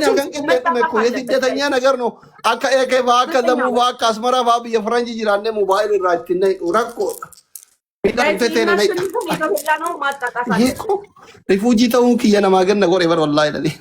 Neetworkiin halkan qixxee dhume መጣጣት እኮ አለበት የስደተኛ guys። ነገር ነው። Akka eekee fa'aa akka ሁለተኛ zamuu fa'aa akka asmaraa fa'aa biyya faranjii jiraannee mobaayilii irraa ittiin rakkoo miidhaa guys dhuftee teene na እናሸንፍም የበላነው ማጣጣት ይሄ አለብን። እኮ refugee ta'uun kiyya namaa ganna godhe bar wallaahi dhali.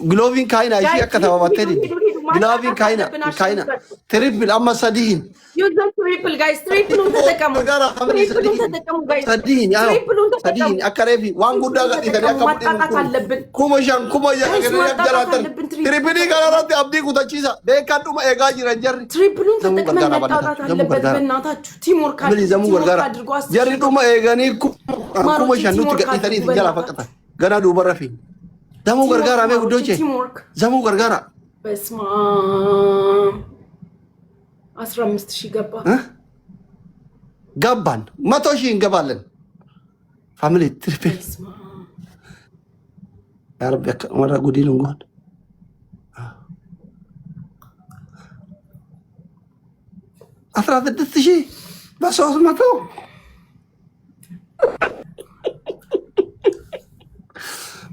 Gilooviin kaayina ishii guys akka ሂዱ tababattee ሂዱ didde. ሂዱ ሂዱ Gilooviin ማጣጣት kaayina አለብን። kaayina አሸንፈን triple amma sadiin. Use the triple guys፣ triple ኡን ተጠቀሙ፣ Gargaara family triple ኡን sadiin ተጠቀሙ guys፣ sadiin yaa'u triple ኡን ተጠቀሙ፣ sadiin akka reefi waan guddaa triple ኡን gadhiisanii ተጠቀሙ። akka mudhii ማጣጣት kun አለብን 5,000 6,000 guys፣ kenanii akka ማጣጣት jiraatan አለብን። triple ኡን triple ተጠቀሙ፣ kanarratti abdii kutachiisa beekan dhuma eegaa jiran jarri triple ኡን zamuu ተጠቅመን gargaara መጣጣት bal'ata zamuu አለበት። gargaara በእናታችሁ teamwork family አድርጉ፣ zamuu teamwork gargaara አድርጉ። 10 jarri ሺህ dhuma eeganii kuma ማሮቼ 5 nutti teamwork gadhiisanii አድርጉ isin jalaa በእናታችሁ faqatan ganaa duubarra fi zamuu teamwork gargaara mee ማሮቼ guddooche teamwork። zamuu gargaara በስመ አብ 15,000 ገባ። ገባን 100,000 እንገባለን family triple በስመ አብ yaa rabbi akka warra gudiin hin goone. 16,000 በ300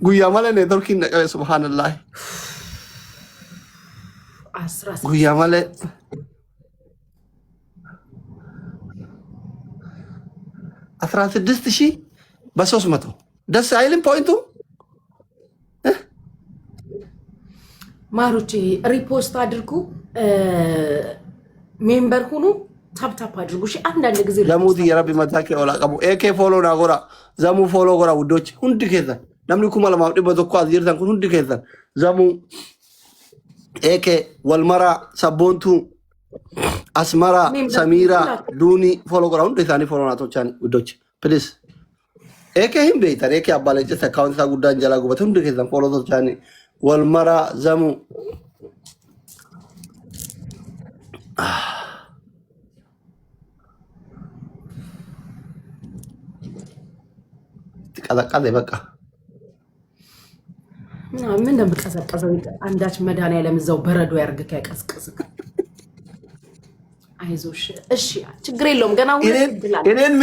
guyyaa malee neetworkiin dhaqabe subhaanallah 16 guyyaa malee 16,000 በ300 ደስ አይልም point ኡ። ማሮቼ repost አድርጉ፣ member ሁኑ፣ tap tap አድርጉ። እሺ አንዳንድ ጊዜ ዘሙት repost አድርጉ። የረቢ መታከ ኦላ ቀቡ ኤኬ follow naa godhaa zamuu follow godhaa ውዶች hundi keessan namni 2,100 as jirtan kun hundi keessan zamuu ኤኬ walmaraa sabboontuu asmaraa member ሁኑ ሰሚራ ሁላችሁ። ዱኒ follow godhaa hundi isaanii follow naa tolchaani ውዶች please ኤኬ hin beektan ኤኬ abbaa leencessa account isaa guddaan jalaa gubate hundi keessan follow tolchaani walmaraa zamuu ቀዘቀዘ በቃ ምን እንደምቀዘቀዘው አንዳች መድኃኒዓለም እዛው በረዶ ያርግክ ያቀዝቅዝክ። አይዞሽ እሺ፣ ችግር የለውም። ገና ሁለት እድል አለ። እኔን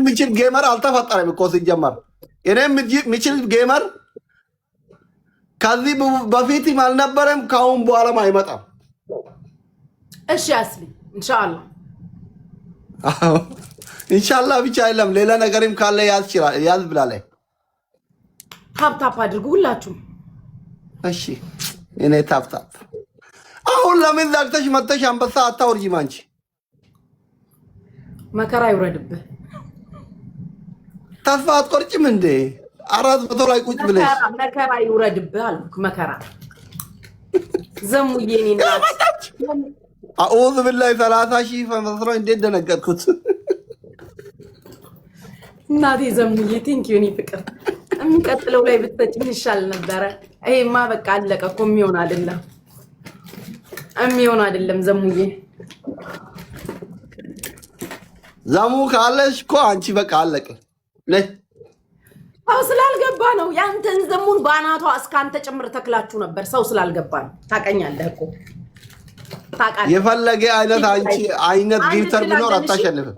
ምችል gamer አልተፈጠረም እኮ ሲጀመር። እኔን ምችል gamer ከዚህ በፊትም አልነበረም፣ ከአሁን በኋላም አይመጣም። እሺ አስሊ ኢንሻአላህ። አዎ፣ ኢንሻአላህ ብቻ የለም ሌላ ነገርም ካለ ያዝ ይችላል ያዝ ብላለች። Tap tap አድርጉ ሁላችሁም። እሺ እኔ tap tap አሁን ለምን ዘግተሽ መተሽ አንበሳ አታወርጂም አንቺ? መከራ ይውረድብህ። ተስፋ አትቆርጭም እንዴ? 400 ላይ ቁጭ ብለሽ መከራ መከራ ይውረድብህ አልኩህ። መከራ ዘሙዬ የኔ እናት አዑዙ ቢላሂ 30,000 መስሎኝ እንዴት ደነገጥኩት። እናቴ ዘሙዬ thank you የኔ ፍቅር። የሚቀጥለው ላይ ብትሰጪኝ ይሻል ነበረ። ይሄማ በቃ አለቀ እኮ የሚሆን አይደለም፣ የሚሆን አይደለም ዘሙዬ። ዘሙ ካለሽ እኮ አንቺ በቃ አለቀ። ነይ ሰው ስላልገባ ነው። ያንተን ዘሙን በአናቷ እስከ አንተ ጭምር ተክላችሁ ነበር። ሰው ስላልገባ ነው። ታውቀኛለህ እኮ ታውቃለህ። የፈለገ አይነት አንቺ አይነት አንድ gifter እድል ቢኖር አለን። እሺ አታሸንፍም።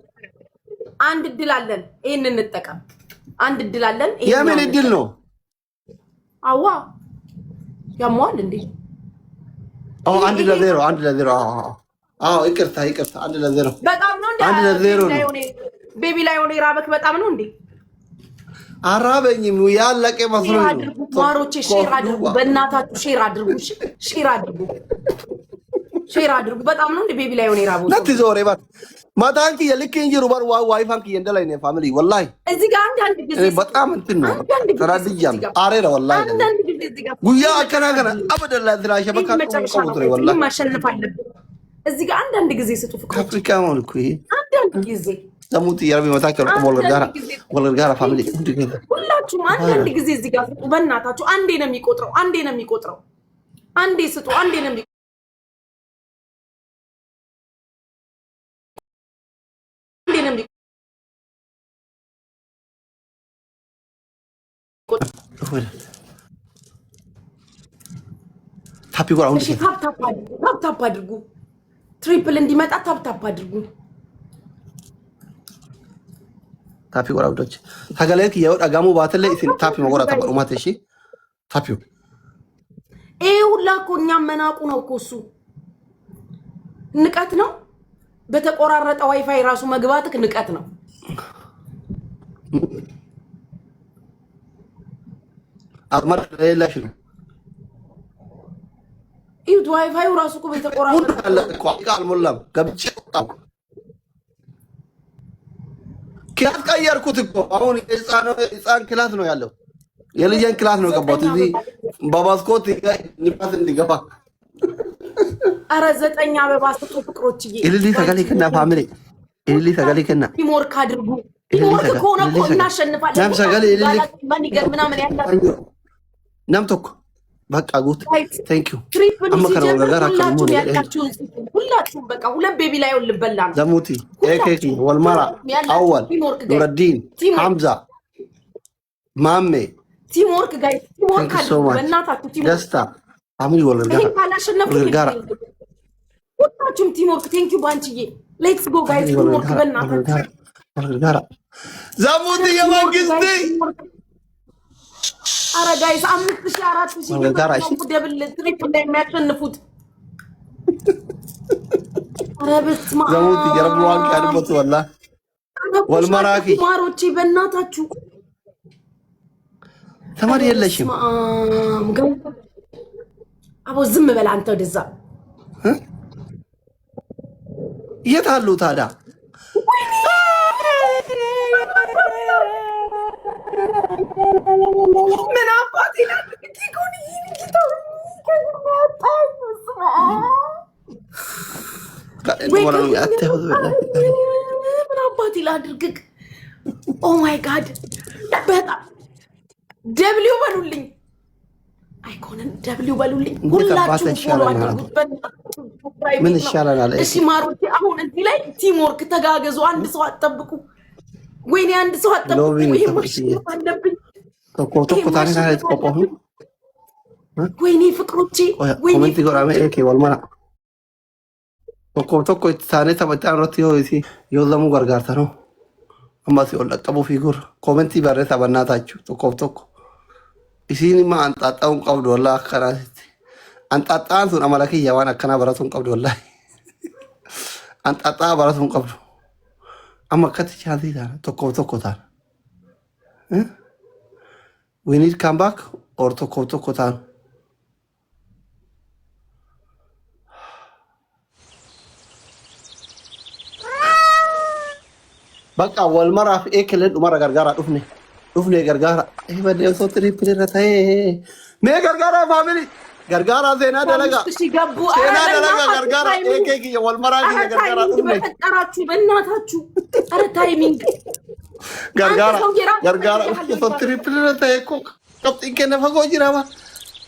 አንድ እድል አለን። ይሄን እንጠቀም። አንድ እድል አለን። የምን ይሄኛውን እድል እንጠቀም። ነው? አዋ ያመዋል እንዴ? አዎ 1-0 1-0። አዎ አዎ፣ ይቅርታ ይቅርታ፣ 1-0 በጣም ነው እንዴ? 1-0 ነው። ቤቢ ላይ ሆነ የራበክ በጣም ነው እንዴ? አራበኝም ያለቀ share መስሎኝ ነው። አድርጉ ማሮቼ፣ share አድርጉ፣ በእናታችሁ share አድርጉ፣ share አድርጉ፣ share አድርጉ። በጣም ነው እንዴ ቤቢ ላይ ሆነ የራበው natti zoore bar mataan kiyya likki hin jiru bar waa waayifaan kiyya hin dalayne family wallahi እዚህ ጋር አንዳንድ ጊዜ እኔ በጣም እንትን ነው አንዳንድ ጊዜ ተናድጃለሁ። አሬራ wallahi አንዳንድ ጊዜ እዚህ ጋር guyyaa akkanaa kana abadan laa shabakaa መጨረሻ qabu ነው ture wallahi ማሸነፍ አለብን። እዚህ ጋር አንዳንድ ጊዜ ስጡ ፍቅሮች፣ አፍሪካ ማለት እኮ ይሄ አንዳንድ ጊዜ ዘሙት የረቢ መታከል wal gargaara wal gargaara family ሁላችሁም አንዳንድ ጊዜ እዚህ ጋር ስጡ በእናታችሁ። አንዴ ነው የሚቆጥረው፣ አንዴ ነው የሚቆጥረው። አንዴ ስጡ፣ አንዴ ነው የሚቆጥረው። tap godhaa hundi እሺ tap tap አድርጉ፣ tap tap አድርጉ። Triple እንዲመጣ tap tap አድርጉ። Tap godhaa ውዶች sagalee kiyya yoo dhagahamuu baatellee isin tap godhaa tapha dhumaate እሺ tap ይሄ ሁላ እኮ እኛም መናቁ ነው እኮ፣ እሱ ንቀት ነው። በተቆራረጠ ዋይፋይ ራሱ መግባትክ ንቀት ነው። አዝመራ ሌላሽ ነው። እዩት፣ ዋይፋዩ ራሱ እኮ በተቆራረጠ አልሞላም። ገብቼ ወጣሁ። Class ቀየርኩት እኮ። አሁን የህፃን class ነው ያለው። የልጄን class ነው የገባሁት። እዚህ በባስኮት ንፋስ እንዲገባ። አረ 9 አበባ ስጡ ፍቅሮችዬ። Ilillii sagalee kennaa, family. Ilillii sagalee kennaa. Teamwork አድርጉ። Teamwork ከሆነ እኮ እናሸንፋለን። Nam sagalee ilillii money gun ምናምን ያላችሁ Nam tokko በቃ ጉት thank you. Triple Amma kana ሲጀምር ወገጋራ ሁላችሁም ያላችሁን ስጡ። ሁላችሁም በቃ ሁለት baby ላይ ልበላ ነው። ዘሙቲ ኤኬኪ ወልመራ አወል ኑረዲን ሐምዛ ማሜ። Teamwork guys፣ teamwork አድርጉ በእናታችሁ፣ teamwork። ደስታ family ወልገርጋራ። ይሄን ካላሸነፍኩ ወልገርጋራ። ሁላችሁም teamwork። Thank you ባንቺዬ። Let's go guys፣ teamwork በእናታችሁ። ወልገርጋራ ዘሙቲ የመንግስቲ። አረ guys፣ 5,000፣ 4,000 ወልገርጋራ እሺ። Double triple ላይ የሚያሸንፉት። አረ በስመ አብ። ዘሙቲ የረብ ዋን ያድበት ወላ ወልመራኪ። ማሮቼ በእናታችሁ። ተማሪ የለሽም። በስመ አብ። አቦ ዝም በል አንተ ወደዛ። የት አሉ ታዲያ? ምን አባቴ ላድርግ? ኪኮን ጌታ በስመ አብ። ወይ ምን አባቴ ላድርግ? Oh my God፣ በጣም W በሉልኝ፣ አይኮንን W በሉልኝ። እንዴት አባታ ሁላችሁም follow ይሻለናል? አድርጉት። በእናታችሁ private ምን ነው። ይሻለናል? እሺ ማሮቼ፣ አሁን እዚህ ላይ teamwork ተጋገዙ። አንድ ሰው አትጠብቁ። ወይኔ አንድ ሰው አትጠብቁ። Love ይሄ ተጠብቂ። ማሸነፍ አለብኝ። Tokko tokko taane taane qophoofu. ወይኔ ፍቅሮቼ፣ ወይኔ Comment godhame eeke wal mara. Tokko tokko itti taanee taphachaa irratti yoo isi yoo zamuu gargaartanoo. Ammas ol dhaqqabuu fiiguur comment barreessaa bannaataachuu tokkoof tokko. Isiin immoo anxaaxaa'uu hin qabdu wallaahi akkanaatitti. Anxaaxaa'aan sun amala kiyya waan akkanaa baratuu hin qabdu wallaahi. Anxaaxaa'aa baratuu hin qabdu. Amma akkatti chance taana tokkoof tokko taana. We need come back or tokkoof tokko taanu. Bakka wal maraaf eekeleen dhumara gargaaraa dhufne. Dhufne gargaara. Eh badee osoo triple irra ta'ee. Mee gargaaraa, family. Gargaaraa, seenaa dalagaa. 5,000 ገቡ። ኧረ Seenaa dalagaa. በእናታችሁ Gargaara Timing። eekee kiyya wal maraa ኧረ kiyya gargaaraa Timing dhufne. በፈጠራችሁ በእናታችሁ፣ ኧረ timing። Gargaara አንተ ሰውዬ ራስህ gargaara ፈልገሃል። osoo triple irra ta'ee ko qabxiin kenna fagoo jira ba.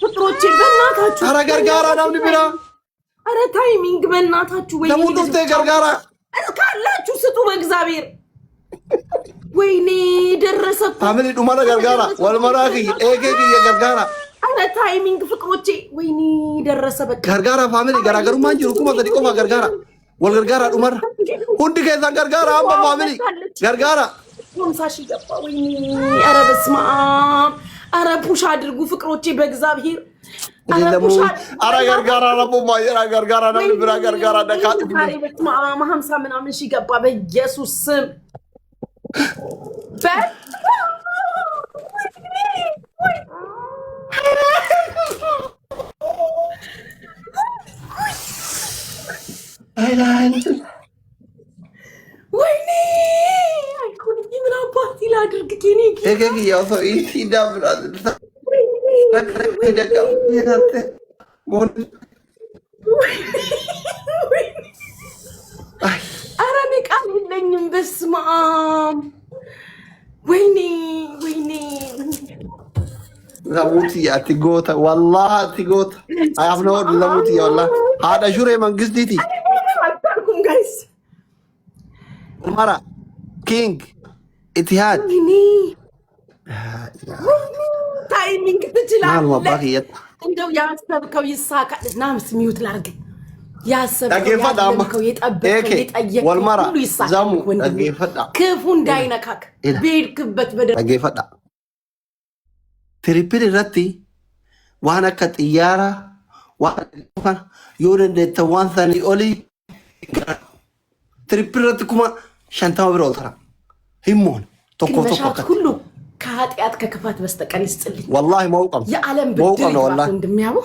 ፍቅሮቼ በእናታችሁ። Ara gargaaraa namni biraa. ኧረ timing በእናታችሁ። ወይኔ Namuu dhuftee gargaara. ካላችሁ ስጡ በእግዚአብሔር። ወይኔ ደረሰ እኮ። Family dhumara gargaara wal maraa kiyya eekee kiyya gargaara. ኧረ timing ፍቅሮቼ። ወይኔ ደረሰ በቃ። Gargaara family, garaagarummaan jiru 3,000 qofa. Gargaara, wal gargaara dhumarra. Hundi keessan gargaara amma, family, gargaara. 50,000 ገባ። ወይኔ ኧረ በስመ አብ። ኧረ push አድርጉ ፍቅሮቼ በእግዚአብሔር። ኧረ push አድርጉ። Ara gargaara rabbummaa jira gargaara namni biraa gargaara dhakaa dhufne. ዛሬ በስመ አብ 50 ምናምን ሺህ ገባ በኢየሱስ ስም። በስመ አብ። ወይኔ ወይኔ አይኮን ምን አባቴ ላድርግ? ኬኔ Eekee kiyya osoo itti daabira. ወይኔ። ኧረ እኔ ቃል የለኝም። በስመ አብ፣ ወይኔ ወይኔ። Zamuti ati goota, wallahi ati goota. I have no zamuti wallahi. Haadha shuree mangistiiti. አልቻልኩም guys። Mara King Itihad. ወይኔ timing ትችላለህ። Maaluma abbaa kiyyatti. እንደው ያሰብከው ይሳካ። ናምስ mute ላድርግ። ያሰብከው Dhaggeeffadha amma. ያለምከው የጠበቅከው Eeke የጠየቅከው wal mara ሁሉ ይሳካ zamu ወንድሜ። dhaggeeffadha. ክፉ እንዳይነካክ Ila. በሄድክበት በደ Dhaggeeffadha. Triple irratti Waan akka xiyyaaraa, waan kana yoo dandeettan waan sanii olii triple irratti 50,000 bira ol tara. Himmoon ግን tokkoof tokko መሻት akkatti. ሁሉ ከኃጢአት ከክፋት በስተቀር ይስጥልኝ። Wallaahi mo'uu qabna. የዓለም Mo'uu ብድር qabna ይግባት wallaahi. ወንድሜ አቦ።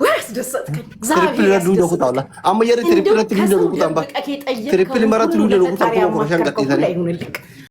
ወይ አስደሰትከኝ፣ Triple እግዚአብሔር irra duuda kutaa ያስደሰትከኝ። wallaahi. Amma jarri እንደው triple irratti duuda ከሰው kutaan ba. ደብቀህ Triple የጠየቅከውን maratti ሁሉ duuda kutaan ለፈጣሪ 15,000 ያማከርከው ሁሉ gadhiisanii. አይሁንልክ።